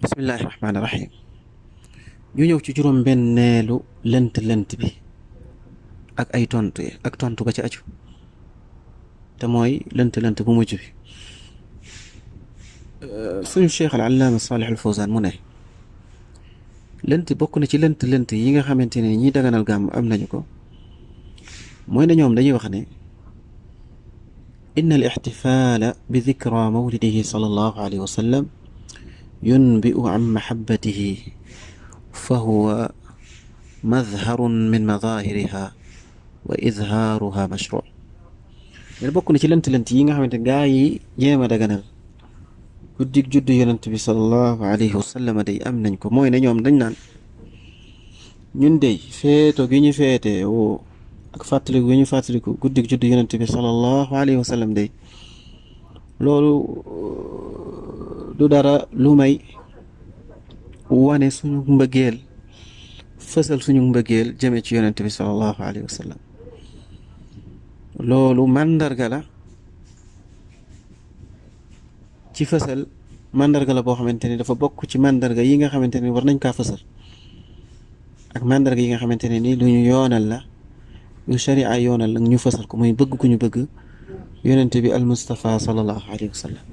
bismillahi rahmaani rahim ñu ñëw ci juróom benneelu lënt bi ak ay tontu yi ak tontu ba ci aju te mooy lënt bu mujj bi suñu cheikh al allaama Saalih al Fawzaan mu ne bokk na ci lënt yi nga xamante ne ñi daganal gàmm am nañu ko mooy ne ñoom dañuy wax ne inna al ixtifaala bi dikra mawlidihi sallallahu alayhi wa sallam yunbi'u an mahabbatihi fa huwa madharun min madahiriha wa idhaaruha mashru' mais bokk na ci lënt yi nga xamante gaa yi jéem a daganal guddig juddu yonent bi sallallahu alayhi wa sallam day am nañ ko mooy ne ñoom dañ naan ñun dey feeto gi ñu feete woo ak fàttaliku gi ñu fàttaliku guddig juddu yonent bi sallallahu alayhi wa sallam day loolu du dara lu may wane suñu mbëggeel fësal suñu mbëggeel jëme ci yonent bi sallallahu alayhi wa sallam loolu màndarga la ci fësal màndarga la boo xamante ni dafa bokk ci màndarga yi nga xamante ni war nañ kaa fësal ak màndarga yi nga xamante ne ni lu ñu yoonal la lu sharia yoonal la ñu fësal ko muy bëgg ku ñu bëgg yonent bi al Mustafa sallallahu alayhi wa sallam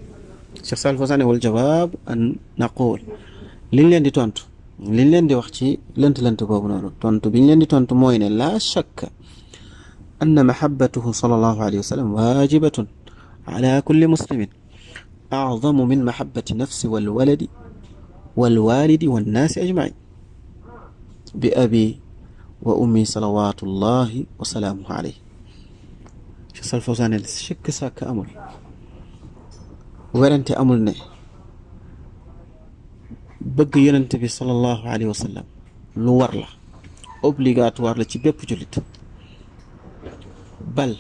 Cheikh Saalih Fawzaan wal jawaab an naqul liñ leen di tontu liñ leen di wax ci lënt boobu noonu tontu biñ leen di tontu mooy ne laa shakka anna mahabbatuhu sallallahu alayhi wa sallam waajibatun ala kulli muslimin a'zamu min mahabbati nafsi wal waladi wal walidi wan naasi ajmain bi abi wa ummi salawatullahi wa salaamuhu alayhi Cheikh Saalih Fawzaan sikk sàkk amul werante amul ne bëgg yonent bi sallallahu alayhi wa sallam lu war la obligatoire la ci bépp jullit bal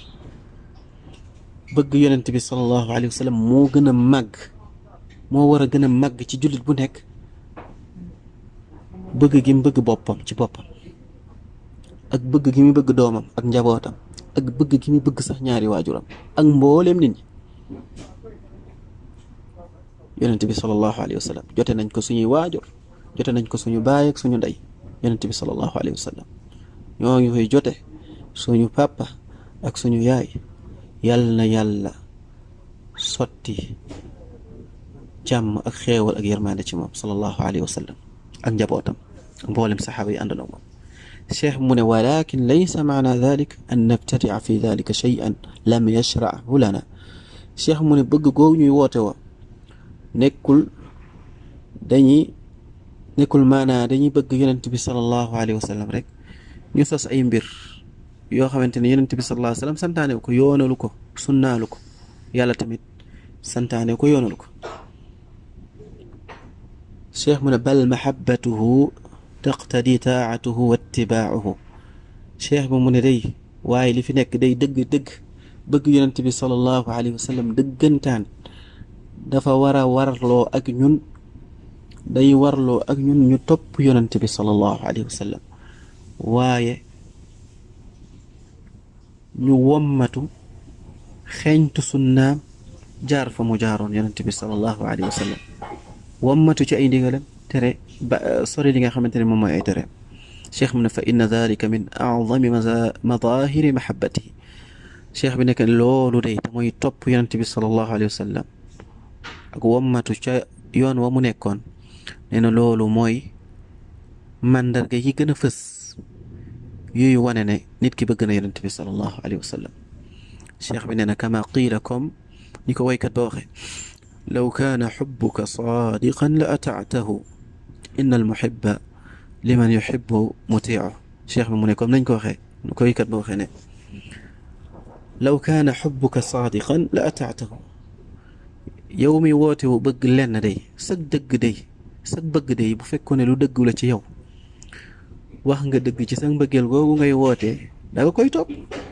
bëgg yonent bi sallallahu alayhi wa sallam moo gën a màgg moo war a gën a màgg ci jullit bu nekk bëgg gi mu bëgg boppam ci boppam ak bëgg gi mu bëgg doomam ak njabootam ak bëgg gi mu bëgg sax ñaari waajuram ak mbooleem nit ñi yonent bi sallallahu alayhi wa sallam jote nañ ko suñuy waajur jote nañ ko suñu baay ak suñu ndey yonent bi sallallahu alayhi wa sallam ñoo ngi koy jote suñu papa ak suñu yaay yàlla na yàlla sotti jàmm ak xeewal ak yërmande ci moom sallallahu alayhi wa sallam ak njabootam mboolem saxaaba yi àndandoo moom cheikh mu ne walakin laysa maana dalik an nabtadia fi dalika shay'an lam yashrahu lana cheikh mu ne bëgg googu ñuy woote wa nekkul maanaa dañuy bëgg yonent bi sallallahu alayhi wa sallam rek ñu sos ay mbir yoo xamante ne yonent bi sallallahu alayhi wa sallam santaane ko yoonalu ko sunnaalu ko yàlla tamit santaane ko yoonalu ko cheikh mu ne bal mahabbatuhu taqtadi taatuhu wa ittibaacuhu cheikh bi mu ne day waaye li fi nekk day dëgg bëgg yonent bi sallallahu alayhi wa sallam dëggantaan dafa warloo ak ñun day warloo ak ñun ñu topp yonent bi sallallahu alayhi wa sallam waaye ñu wommatu xeeñtu sunnaam jaar fa mu jaaroon yonent bi sallallahu alayhi wa sallam wommatu ci ay ndigalam tere ba sori li nga xamante ne moom mooy ay tere cheikh mu ne fa inna dalika min a'zami madahiri mahabbatihi cheikh bi nekk loolu day te mooy topp yonent bi sallallahu alayhi wa sallam ak wommatu ca yoon wa mu nekkoon nee na loolu mooy màndarga yi gën a fës yuy wane ne nit ki bëgg na yonent bi sallallahu alayhi wa sallam cheikh bi nee na kama qiila comme ni ko waykat ba waxe law kaana xubbuka saadiqan la ataatahu inna al muhibba liman yuhibbu mutiicu cheikh bi mu ne comme nañ ko waxee ni ko waykat ba waxee ne law kaana xubbuka saadiqan la ataatahu yow mi woote wu bëgg lenn day sag bëgg day bu fekkoon ne lu dëggu la ci yow wax nga dëgg ci sa mbëggeel googu ngay wootee da nga koy topp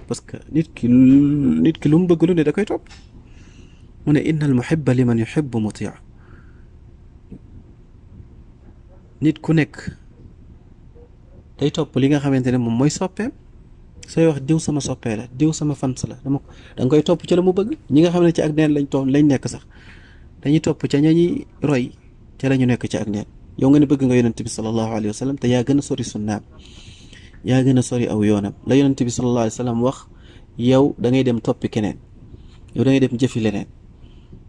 parce que nit ki lu mu bëgg lu ne da koy topp mu ne inna al muhibba liman yuhibbu mutiu nit ku nekk day topp li nga xamante ne moom mooy soppeem sooy wax diw sama soppee la diw sama fans la da nga koy topp ci la mu bëgg ñi nga xam ne ci ak neen lañ nekk sax dañuy topp ca ñañuy roy ca la ñu nekk ci ak neen yow nga ne bëgg nga yonent bi sallallahu alayhi wa sallam te yaa gën a sori sunnaam yaa gën a sori aw yoonam la yonent bi sallallahu alayhi wa sallam wax yow da ngay dem toppi keneen yow da ngay dem jëfi leneen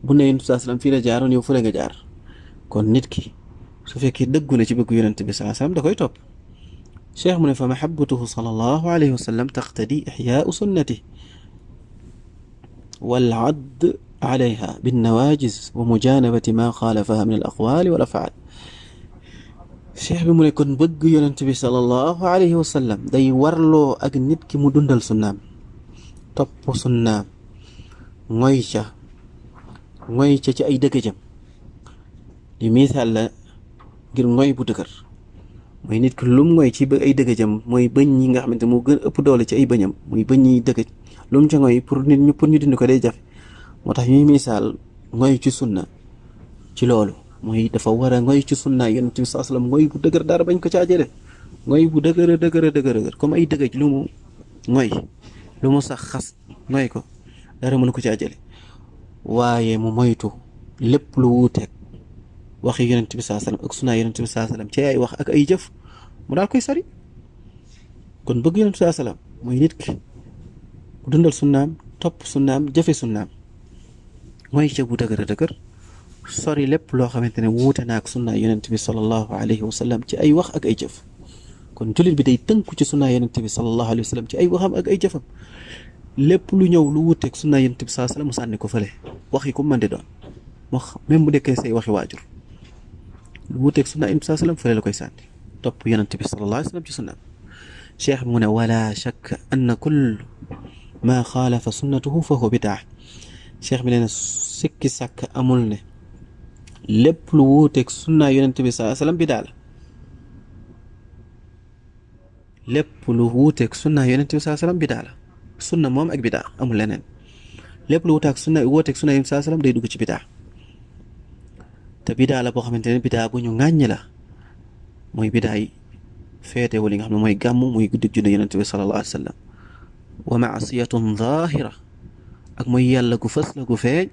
bu ne yonent bi sallallahu alayhi wa sallam fii la jaaroon yow fële nga jaar kon nit ki su fekkee dëggu na ci bëgg yonent bi sallallahu alayhi wa sallam da koy topp cheikh mu ne fa mahabbatuhu sallallahu alayhi wa sallam taqtadi ixyaau sunnati wal add alayha binnawajiz wa mujanabati ma xaalafaha min al aqwali wal afaal cheikh bi mu ne kon bëgg yonent bi sallallahu alayhi wa sallam day warloo ak nit ki mu dundal sunnaam topp sunnaam ngoy ca ci ay dëgëjam di misaal la ngir ngoy bu dëgër mooy nit ki lum ngoy ci ay dëgëjam mooy bëñ yi nga xamante moo gën ëpp doole ci ay bëñam muy bëñ yi dëgëj lum ca ngoy pour ñu dindi ko day jafe moo tax ñuy misaal ngoy ci sunna ci loolu mooy dafa war a ngoy ci sunna yonent bi sallallahu alayhi wasallam ngoy bu dëgër dara bañ ko caa jële ngoy bu dëgër comme ay dëgëj lu mu ngoy lu mu sax xas ngoy ko dara mënu ko caa jële waaye mu moytu lépp lu wuuteeg waxi yonent bi sallallahu alayhi wasallam ak sunna yonent bi sallallahu alayhi wasallam ci ay wax ak ay jëf mu daal koy sori kon bëgg yonent bi sallallahu alayhi wasallam mooy nit ki mu dundal sunnaam topp sunnaam jëfe sunnaam mooy ca bu dëgër sori lépp loo xamante ne wuute naak sunna yonent bi sallallahu alayhi wasallam ci ay wax ak ay jëf kon jullit bi day tënku ci sunna yonent bi sallallahu alayhi wasallam ci ay waxam ak ay jëfam lépp lu ñëw lu wuuteeg sunna yonent bi sallallahu alayhi wasallam mu sànni ko fële wax yi ku mën di doon wax même bu nekkee say waxi waajur lu wuuteeg sunna yonent bi sallallahu alayhi wasallam fële la koy sànni topp yonent bi sallallahu alayhi wasallam ci sunna cheikh bi mu ne wala shakka anna kull ma xaalafa sunnatuhu fa huwa bidaa cheikh bi nee na sikki sàkk amul ne lépp lu wuuteeg sunna yonent bi sallallahu alayhi wasallam bidaa la lépp lu wuuteeg sunna yonent bi sallallahu alayhi wasallam bidaa la sunna moom ak bidaa amul leneen lépp lu wuuteeg sunna yonent bi sallallahu alayhi wasallam day dugg ci bidaa te bidaa la boo xamante ne bidaa bu ñu ŋàññ la mooy bidaa yi féetewu li nga xam ne mooy gàmm muy guddig junne yonent bi sallallahu alayhi wasallam wa maasiyatun zaahira ak mooy yàlla gu fës la gu feeñ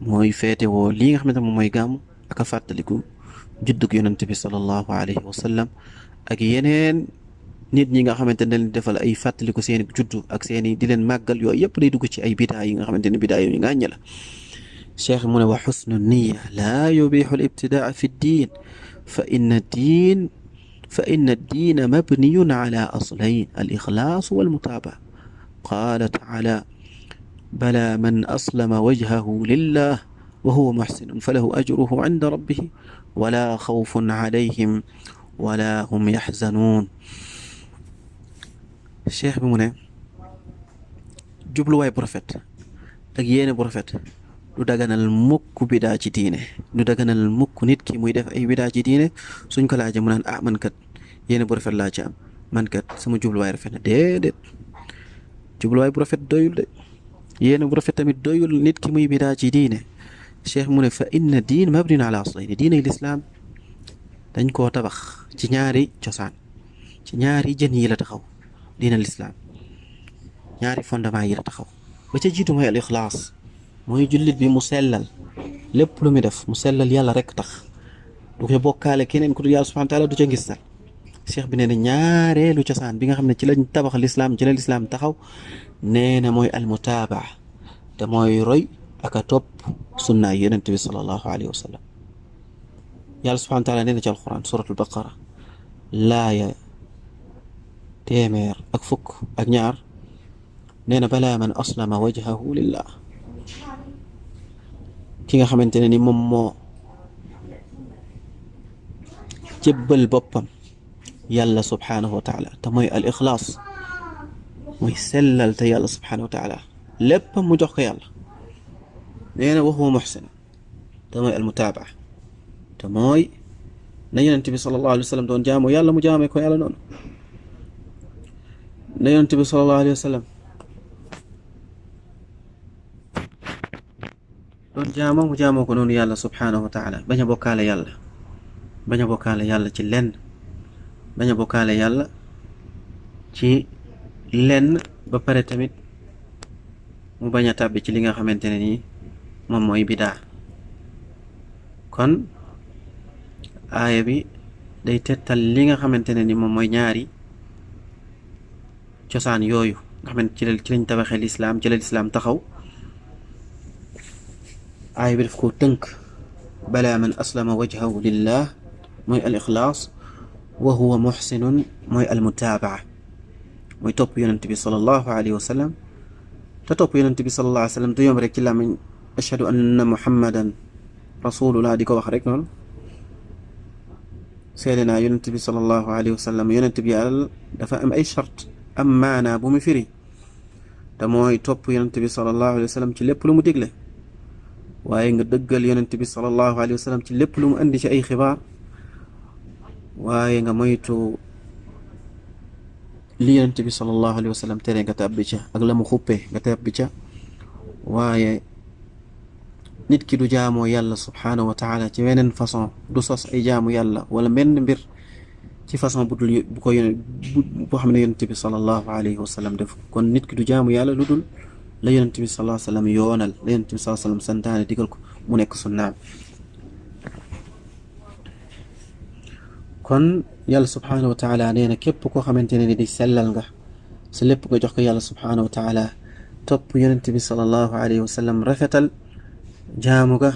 mooy féetewoo lii nga xamante ne moom mooy gàmm ak a fàttaliku juddug yonent bi sallallahu alayhi wasallam ak yeneen nit ñi nga xamante ne leen defal ay fàttaliku seeni juddu ak seeni di leen màggal yooyu yëpp day dugg ci ay bidaa yi nga xamante ne bidaa yu ngàññ la cheikh mu ne wa xusnu niya laa yubixu al ibtidaa fi ddin fa inna addiina mabniyun ala aslayn al ixlaas wal mutaabaa qaala taala bala man aslama wajhahu lillah wa huwa muxsinun falahu ajruhu inda rabbihi wala xawfun alayhim wala hum yaxzanuun cheikh bi mu ne jubluwaay bu rafet ak yéene bu rafet du daganal mukk bidaa ci diine du daganal mukk nit ki muy def ay bidaa ci diine suñ ko laajee mu naan man kat yéene bu rafet laa ci am man kat sama jubluwaay rafet na déedéet jubluwaay bu rafet doyul de yéene bu rafet tamit doyul nit ki muy bidaa ci diine cheikh mu ne fa inna diin mabnin ala aslayni diine lislaam dañ koo tabax ci ñaari cosaan ci ñaari jën yi la taxaw diine lislaam ñaari fondement yi la taxaw ba ca jiitu mooy al ixlaas mooy jullit bi mu sellal lépp lu muy def mu sellal yàlla rek tax du ko bokkaale keneen ku dul yàlla subhanahu wa taala du ca ngistal cheikh bi nee na ñaareelu cosaan bi nga xam ne ci lañ tabax lislaam ci la lislaam taxaw nee na mooy almutaabaa te mooy roy ak a topp sunna yonent bi sallallahu alayhi wa sallam yàlla subhanahu wa taala nee na ci alquran suratul baqara laaya téeméer ak fukk ak ñaar nee na balaa man aslama wajhahu lillah ki nga xamante ne ni moom moo jébbal boppam yàlla subhanahu wa taala te mooy al ixlaas mooy sellal te yàlla subhanahu wa taala lépp mu jox ko yàlla nee na wa huwa muhsin te mooy al mutaabaa te mooy na yonent bi sallallahu alayhi wa sallam doon jaamoo yàlla mu jaamee ko yàlla noonu na yonent bi sallallahu alayhi wa sallam doon jaamoo ko noonu yàlla subhanahu wa taala bañ a bokkaale yàlla ci lenn bañ a bokkaale yàlla ci lenn ba pare tamit mu bañ a tàbbi ci li nga xamante ne nii moom mooy bidaa kon aaya bi day tettal li nga xamante ne ni moom mooy ñaari cosaan yooyu nga xamante ci lañ tabaxee lislaam ci la lislaam taxaw. aaya bi daf ko tënk bala man aslama wajhahu lillah mooy al ixlaas wa huwa muxsinun mooy al mutaabaa mooy topp yonent bi sallallahu alayhi wa sallam te topp yonent bi sallallahu alayhi wa sallam du yomb rek ci làmmiñ ashhadu anna muhammadan rasulullah di ko wax rek noonu seede naa yonent bi sallallahu alayhi wa sallam yonent bi yàlla dafa am ay chart am maanaa bu mu firi te mooy topp yonent bi sallallahu alayhi wa sallam ci lépp lu mu digle waaye nga dëggal yonent bi sallallahu alayhi wa sallam ci lépp lu mu indi ci ay xibaar waaye nga moytu li yonent bi sallallahu alayhi wa sallam tere nga tàbbi ca ak la mu xuppee nga tàbbi ca waaye nit ki du jaamoo yàlla subhaanahu wa taala ci weneen façon du sos ay jaamu yàlla wala benn mbir ci façon bu dul bu ko yónent boo xam ne yonent bi sallallahu alayhi wa sallam def kon nit ki du jaamu yàlla lu dul la yonent bi sallallahu alayhi wa sallam yoonal la yonent bi sallallahu alayhi wa sallam santaane digal ko mu nekk sunnaam. kon yàlla subhaanahu wa taala nee na képp koo xamante ne ni di sellal nga sa lépp nga jox ko yàlla subhaanahu wa taala topp yonent bi sallallahu alayhi wa sallam rafetal jaamu ga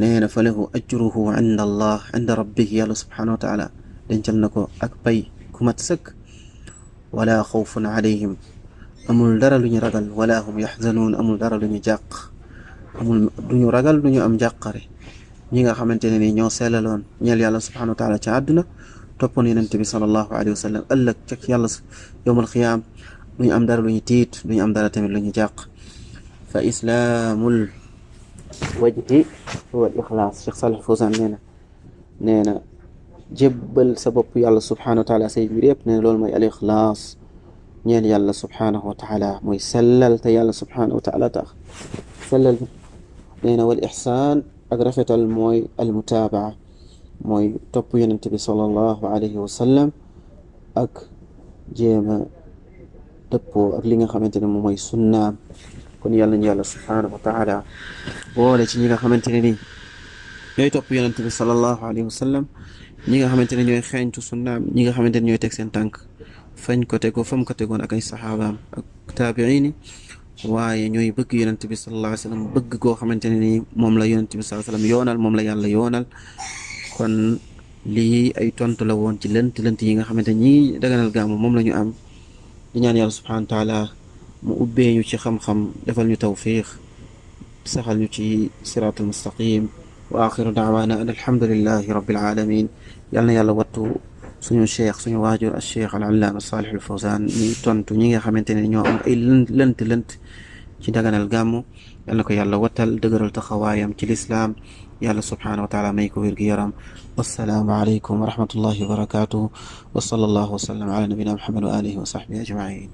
nee na fa lahu ajruhu inda allah inda rabbihi yàlla subhaanahu wa taala dencal na ko ak pay ku mat sëkk wala xawfun alayhim amul dara lu ñu ragal wala hum yaxzanuun amul dara lu ñu jàq amul duñu ragal duñu am jàqare ñi nga xamante ne ni ñoo sellaloon ñeel yàlla subhaanahu wa taala ci àdduna toppoon yonent bi sallallahu alayhi wa sallam ëllëg cak yàlla yowmal xiyaam duñu am dara lu ñu tiit duñu am dara tamit lu ñu jàq fa islaamul wajhi huwa al ixlaas Cheikh Salih Fawzan nee na jébbal sa bopp yàlla subhaanahu wa taala say mbir yëpp nee na loolu mooy al ixlaas ñeel yàlla subhaanahu wa taala mooy sellal te yàlla subhaanahu wa taala tax sellal nee na wal ixsaan ak rafetal mooy al mutaabaa mooy topp yonent bi sallallahu alayhi wa sallam ak jéema dëppoo ak li nga xamante ne moom mooy sunnaam kon yàlla ñu yàlla subhaanahu wa taala boole ci ñi nga xamante ne nii ñooy topp yonent bi sallallahu alayhi wa sallam ñi nga xamante ne ñooy xeeñtu sunnaam ñi nga xamante ne ñooy teg seen tànk fañ ko tegoo fam ko tegoon ak ay saxaabaam ak taabiin waaye ñooy bëgg yonent bi sallallahu alayhi wa sallam bëgg koo xamante ne nii moom la yonent bi sallallahu alayhi wa sallam yoonal moom la yàlla yoonal kon lii ay tontu la woon ci lënt yi nga xamante ñi daganal gàmmu moom la ñu am di ñaan yàlla subhaanahu wa taala mu ubbee ñu ci xam-xam defal ñu tawfiq saxal ñu ci siraatul mustaqim wa axiru daawaana an alhamdulillahi rabbil alamin yàlla na yàlla wattu suñu cheikh suñu waajur al cheikh al allaama Salih al Fawzan ñi tontu ñi nga xamante ne ñoo am ay lënt ci daganal gàmmu yàlla na ko yàlla wattal dëgëral taxawaayam ci lislaam yàlla subhaanahu wa taala may ko wér gi yaram wassalaamu aleykum wa rahmatullahi wa barakatuh wa sallallahu wa sallam ala nabina muhammad wa alihi wa sahbihi ajmain